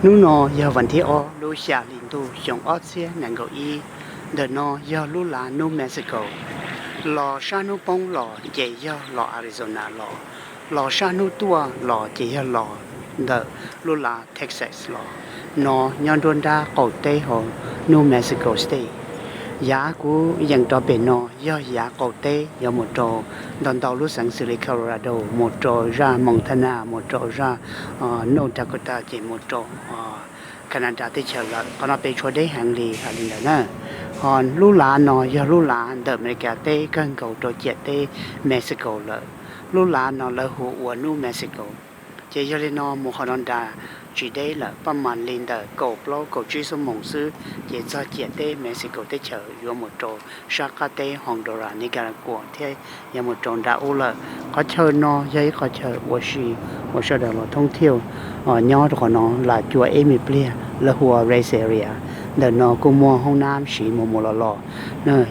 Hnub no yog vas thib ob lub xya hli ntuj xyoo ob txhiab nees nkaum ib. Ntawm no yog lub lav New Mexico. Los sab hnub poob los ces yog los Arizona los, los sab hnub tuaj los ces yog los ntawm lub lav Texas los. No nyob nruab nrab qaum teb hauv New Mexico State. Yav kuv yeem rov pem no yog yav qaum teb yuav mus rau ntau ntau lub xeev xws li Colorado, mus rau zaj Montana, mus rau zaj North Dakota, ces mus rau Canada teb chaws lawm. Qhov no peb tshuav deb heev li hais li ntawd na. Ho lub lav no yog lub lav ntawm Amelikas teb kawg nkaus rau ciam teb Mexico lawm. Lub lav no lawv hu ua New Mexico. Ces yog li no mus qhov no nrad tsis deb lawm, paj mas li ntawm kaum plaub kaum tsib xuab moos xwb ces txog ciam teb Mexico teb chaws yuav mus rau sab qab teb Honduras, Nicaragua thiab yuav mus rau nram ub lawm. Qhov chaw no yog ib qhov chaw ua si uas sawv daws los thoob thiaj nyob rau qhov no lam cua ib me pliag, lawv hu ua rest area. Ntawm no kuj muaj hoob nab siv mus mus los los.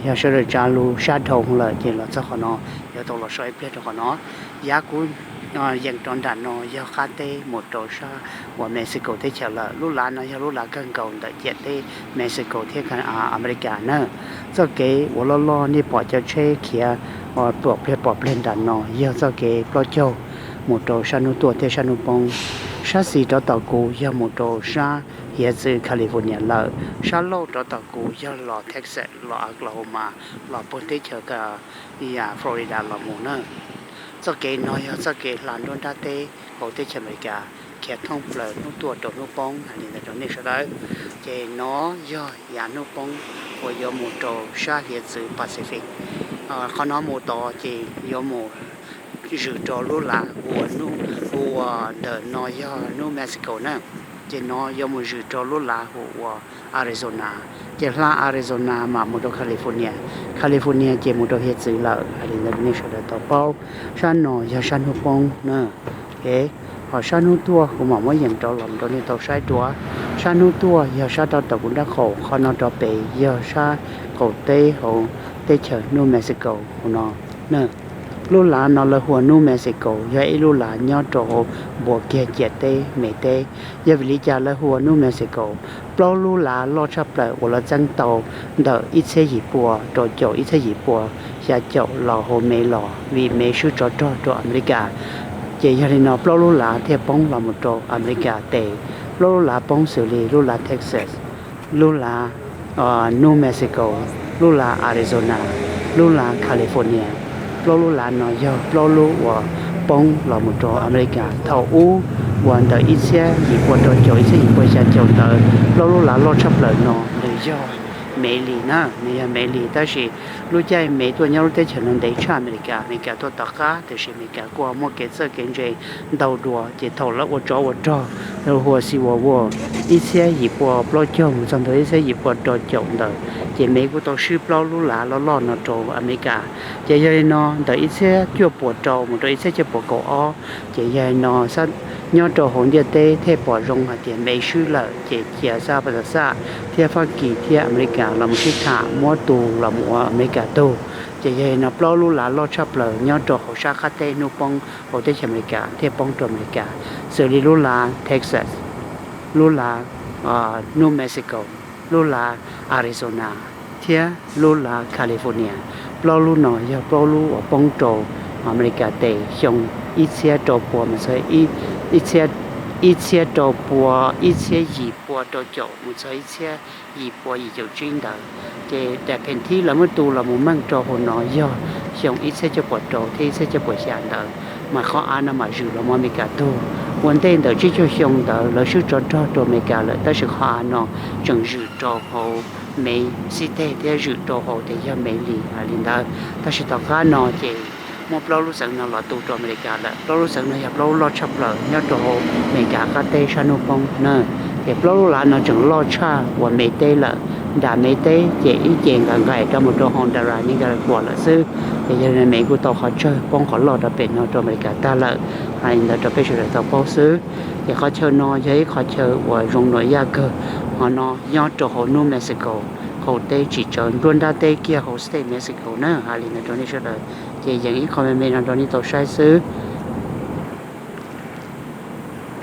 Yog sawv daws tsa lus sab dhau lawm ces los txog qhov no yuav tau los so ib pliag rau qhov no. Yav kuv yeem rov nram no yog qab teb mus rau sab uas Mexico teb chaws lawm. Lub lav no yog lub lav kawg nkaus ntawm ciam teb Mexico thiab Amelikas na. Txoj kev uas loj loj nej pom cov tsheb khiav pom pliag pom pliag nram no yog txoj kev plaub caug mus rau sab hnub tuaj thiab sab hnub poob. Sab xis rov tom kuv yog mus rau sab hiav txwv California lawm, sab laug rov tom kuv yog los Texas, los Oklahoma, los puag teb chaws Florida los mus na. Txoj kev no yog txoj kev hla nruab nrab teb hauv teb chaws Amelikas khiav thoob plaws hnub tuaj rau hnub poob hais li ntawd rau nej sawv daws. Ces no yog yav hnub poob uas yuav mus rau sab hiav txwv Pacific. Qhov no mus tod ces yuav mus zwm rau lub lav hu ua, hu ua ntawm no yog New Mexico na. Ces no yuav mus zwm rau lub lav hu ua Arizona. Ces hla Arizona mam mus rau California, California ces mus rau hiav txwv lawm hais li ntawd rau nej sawv daws tau paub. Sab no yog sab hnub poob na. Ho sab hnub tuaj kuv mam muab yees rov los rau nej tau saib dua. Sab hnub tuaj yog sab rov tom kuv nrab qaum, qhov no rov pem yog sab qaum teb hauv teb chaws New Mexico hauv no. Lub lav no lawv hu ua New Mexico, yog ib lub lav nyob rau hauv npuas kiag ciam teb me teb. Yog vim li cas lawv hu ua New Mexico? Plaub lub lav loj tshaj plaws uas lawv txeeb tau ntawm ib txhiab yim pua rau caum, ib txhiab yim pua xya caum los hauv Mev los, vim Mev swb tsov rog rau Amelikas. Ces yog li no plaub lub lav thiaj poob los mus rau Amelikas tes. Plaub lub lav poob xws li lub lav Texas, lub lav New Mexico, lub lav Arizona, lub lav California. Plaub lub lav no yog plaub lub uas poob los mus rau Amelikas thaum ub, uas ntawm ib txhiab yim pua rau caum, ib txhiab yim pua xya caum ntawd. Plaub lub lav loj tshaj plaws no nws yog Mev li na, nws yog Mev li, tab sis lub caij Mev tuaj nyob lub teb chaws no ntev tshaj Amelikas, Amelikas tuaj tom qab, tiam sis Amelikas kuj muaj kev txawj kev ntse ntau dua, ces thaum lawv ua tsov ua rog, lawv hu ua Civil War, ib txhiab yim pua plaub caug mus txog ntua ib txhiab yim pua rau caum ntawd, ces Mev kuj tau swb plaub lub lav loj loj no rau Amelikas. Ces yog li no ntawm ib txhiab cuaj puas rau mus rau ib txhiab cuaj puas kaum ob, ces yog li no nyob rau hauv ntiaj teb thiaj pom zoo hais tias Mev swb lawm, ces cia Xab Pas Xaj thiab Fab Kis thiab Amelikas los mus sib tham muab tus los mus ua Amelikas tug. Ces yog li no plaub lub lav loj tshaj plaws nyob rau hauv sab qab teb hnub poob hauv teb chaws Amelikas thiaj poob rau Amelikas, xws li lub lav Texas, lub lav New Mexico, lub lav Arizona, thiab lub lav California. Plaub lub no yog plaub lub uas poob rau Amelikas tes xyoo ib txhiab rau pua mus txog ib txhiab, ib txhiab rau pua, ib txhiab yim pua rau caum mus txog ib txhiab yim pua yim caum tsib ntawd. Ces daim pheem thib lawv muab tu los mus meej rau hauv no yog xyoo ib txhiab cuaj puas rau thiab ib txhiab cuaj puas xya ntawd, mas qhov av no mam zwm los mus Amelikas tug. Ua ntej ntawm tsib caug xyoo ntawd lawv swb tsov rog rau Amelikas lawm, tab sis qhov av no tseem zwm rau hauv Mev xib teg thiab zwm rau hauv tias yog Mev li hais li ntawd. Tab sis tom qab no ces muab plaub lub xeev no los tu rau Amelikas lawm. Plaub lub xeev no yog plaub lub loj tshaj plaws nyob rau hauv Amelikas qab teb sab hnub poob na. Ces plaub lub lav no tseem loj tshaj uas Mev teb lawm. Nram Mev teb ces ib ce nqaim nqaim rov mus rau Honduras, Nicaragua lawm xwb. Ces yog li no Mev kuj tau qhov tsawg poob qhov loj rau pem no rau Amelikas tag lawm. Hais li ntawd rau peb sawv daws tau paub xwb. Ces qhov chaw no yog ib qhov chaw uas zoo nuam yaj kawg. Qhov no nyob rau hauv New Mexico, hauv teb tsim tsawv nruab nrab teb kiag hauv state Mexico na. Hais li ntawd rau nej sawv daws, ces yees ib qho me me no rau nej tau saib xwb.